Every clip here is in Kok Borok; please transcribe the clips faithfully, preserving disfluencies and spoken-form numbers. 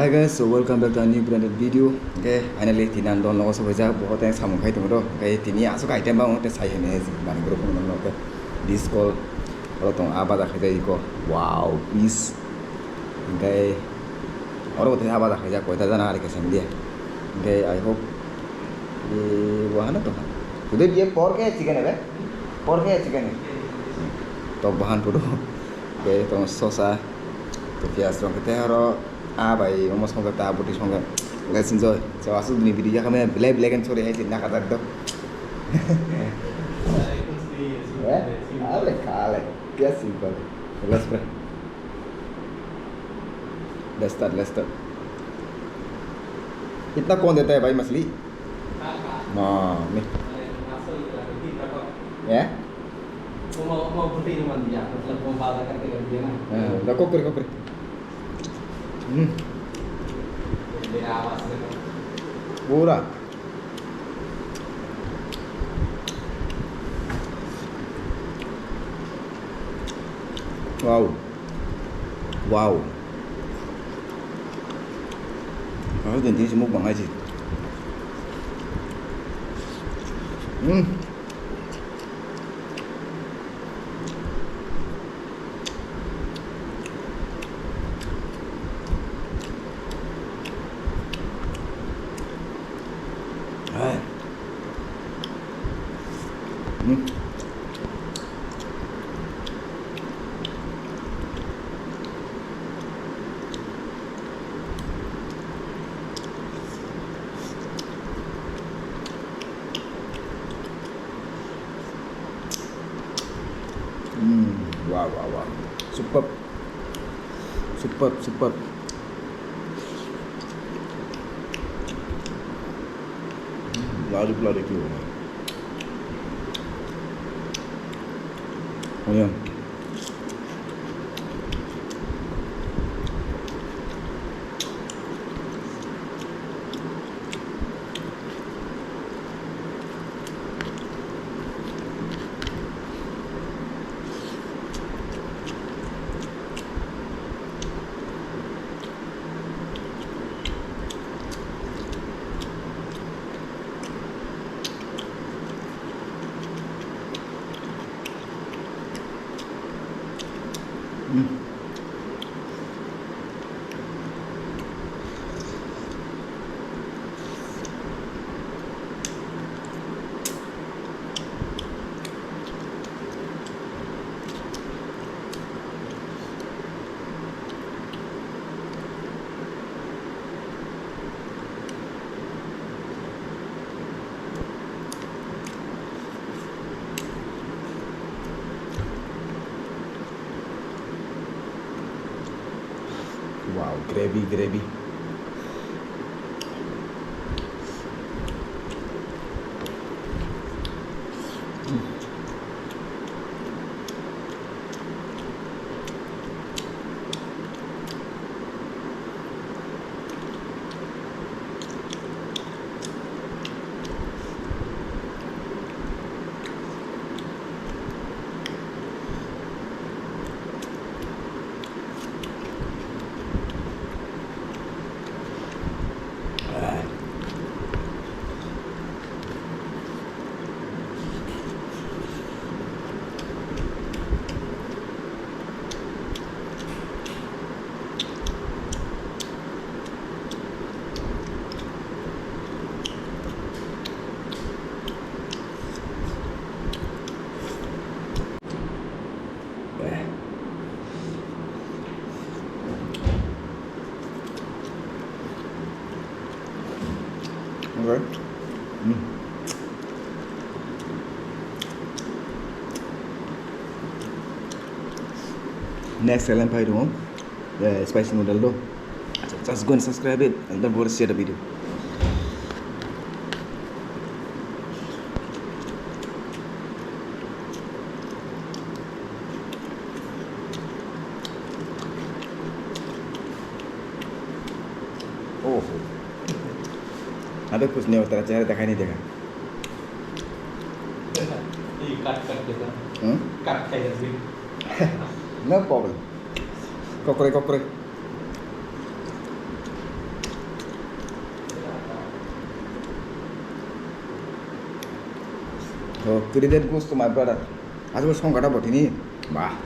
Hi guys, so welcome back to a new branded video. Okay, finally tini ang don logo sobaijak, bo hote samung khai tongo do. Okay, tini aswk item ba hote sai hene bani group no no ke disco oro tong a baja khai jai ko. Wow, peace. Okay, oro hote a baja khai jak koita jana ari kesem dia. Okay, I hope ye wahana to. Today ye pork hai chicken hai? Pork hai chicken hai? Tok bahan puro. Okay, tong sosa. To piyaj rong kete oro. Ah, bai, omo songkha ta, bwtwi songkha. Let's enjoy. So, aswk ni video yakha me black, black and sorry hai sin nakha tak do. Eh? Abre kale. Kya simple. Let's pray. Let's start, let's start. Kitna kaun deta hai bhai machli? No, me. Eh? Eh, da kokre, kokre. Hmm. Pura. Wow. Wow. Ang din din si mukbang aja. Hmm. Hai. Hmm. Hmm, wow, wow, wow. Superb. Superb, superb. Bloody, bloody cool, man. Oh, yeah. Wow, gravy, gravy. Okay. Mm. Next, khe pai tongo, eh, spicy noodle do. Just go and subscribe it and don't forget to share the video. Oh. Abe kuch nahi hota, chehra dikhai nahi dega. Ye cut, cut deta. Hmm? Cut khai jayega. No problem. Kokre, kokre. So credit goes to my brother. Aswk songkha da bo tini. Bah.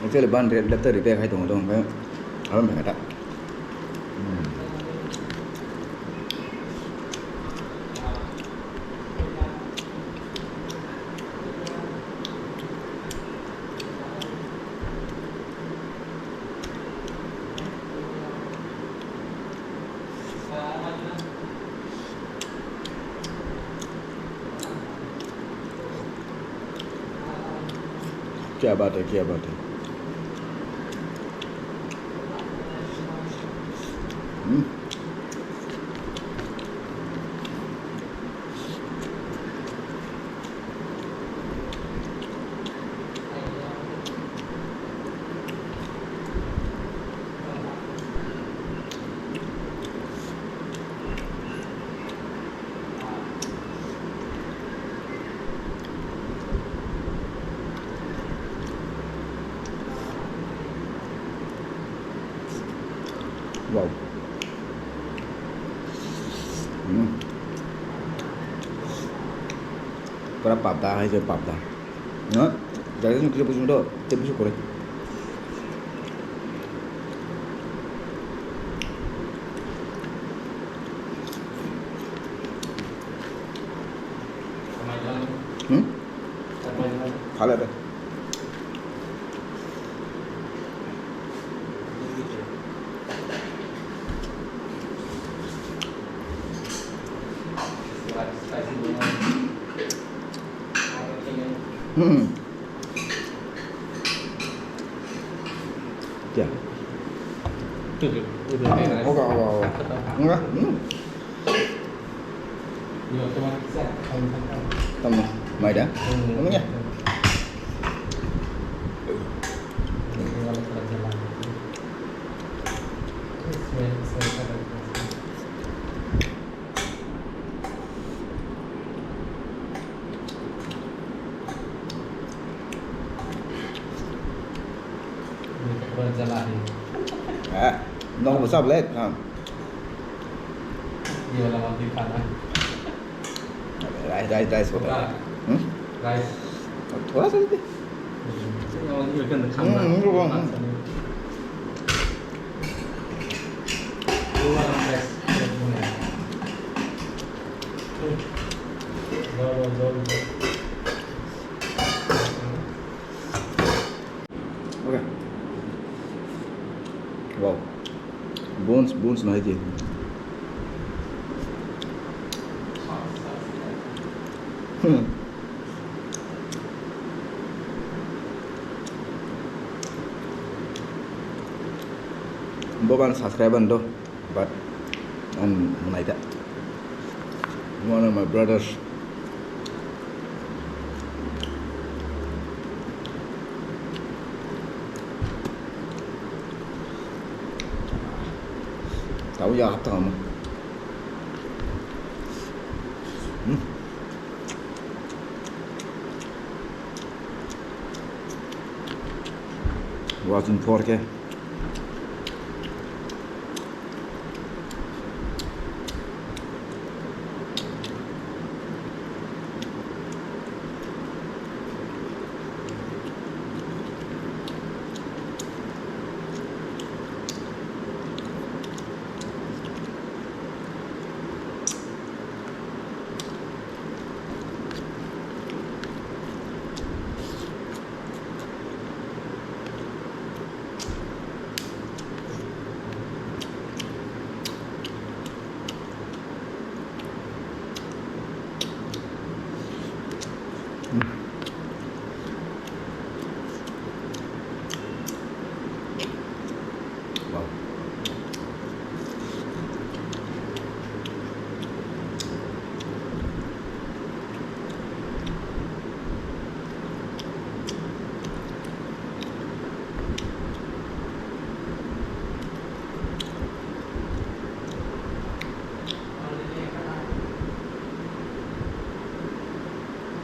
Actually ban rate laptop repair khai tongo, tongo, abo mega ta. Hmm. Kya baat hai, kya baat hai. Hmm. Wow. Hmm. Pura papda hai je papda. No? Jadi sini kita pusing do, kita pusing korek. Hmm? Khala deh. Hmm. Kya? Oka, oka, oka. Enggak? Hmm. Tamo, maida? Tamo ya? Ah, no, what's up, lad? Come. Rice, rice, rice, what? Hmm? Rice. Thoda sa de. Hmm, hmm, hmm. Okay. Wow. Bones, bones nai je. Hmm. Boban subscribe do. But ang naida. One of my brothers. Tau ya hapta kamu. Hmm. Watching four K.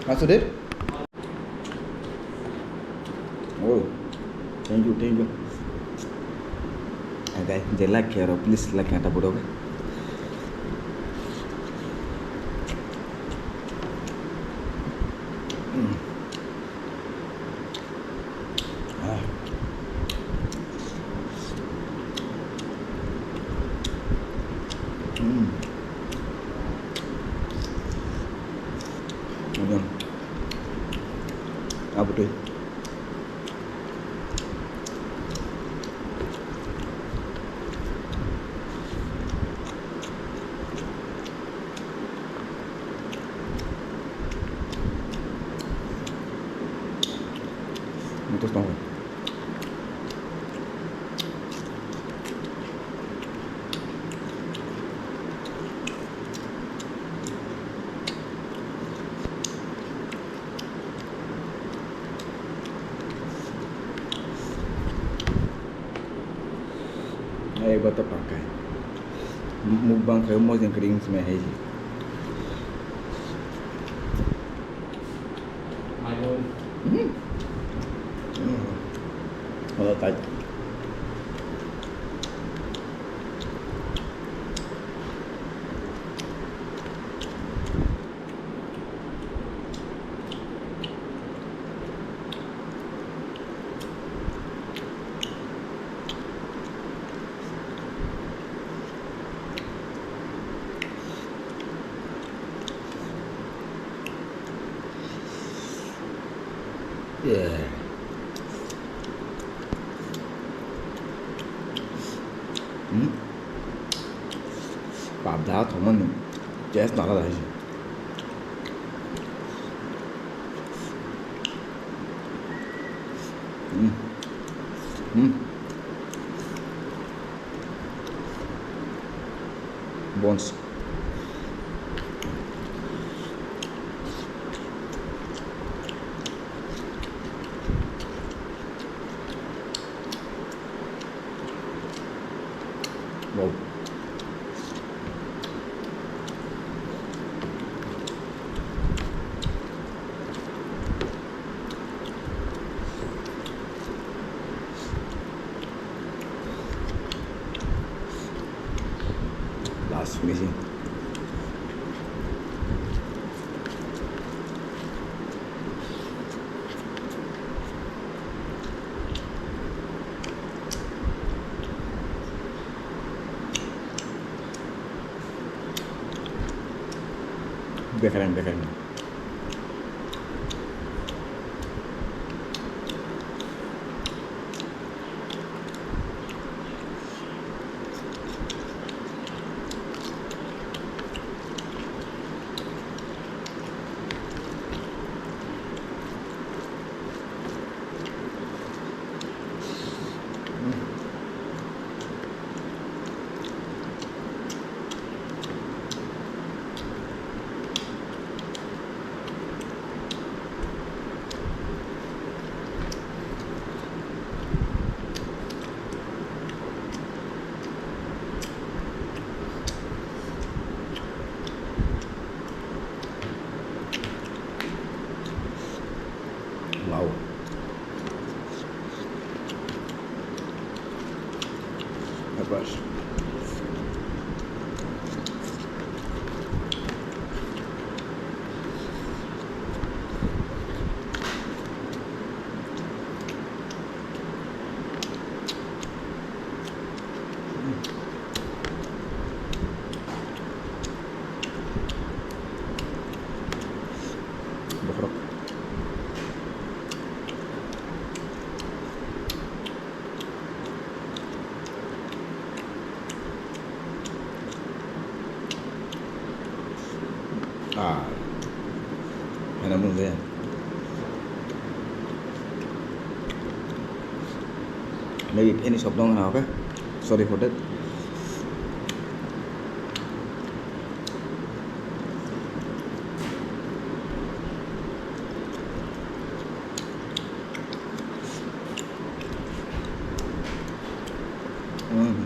Asudip? Thank you, thank you. Okay, je like khe aro please like khe ta bodo. Abotwi. Mutus tongo. Ai bata pakai. Mukbang khe mojang kering sime hai. Hmm. Hmm. Wala tai. Yeah. Hmm? Pap da thomani test nala dai. Hmm. Hmm. Bones. Wow. Last finishing. Bekereng, bekereng. Wow. Tapos. Bokhorok. Ah, hena mung de. Maybe any shop dong na, okay? Sorry for that. Hmm.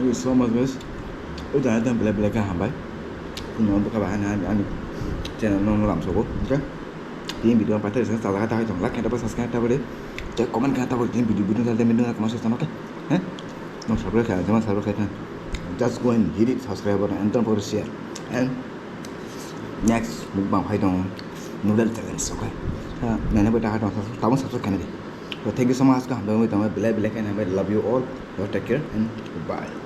Thank you so much, guys. O jana tang belai belai khe hambai. Kuno bwkha bahai na ani channel no lam sobo. Okay. Tin video paithai sa chala kha thai tong like and subscribe ta bole. Te comment kha ta bole tin video video ta le menu kama sa okay. He? No subscribe kha jama subscribe kha. Just go and hit it subscribe button and don't forget to share. And next mukbang phai tong noodle challenge okay. Ha, nene beta ha tong tabang subscribe kha ne. So thank you so much ka hambai tong belai belai khe hambai love you all. Take care and goodbye.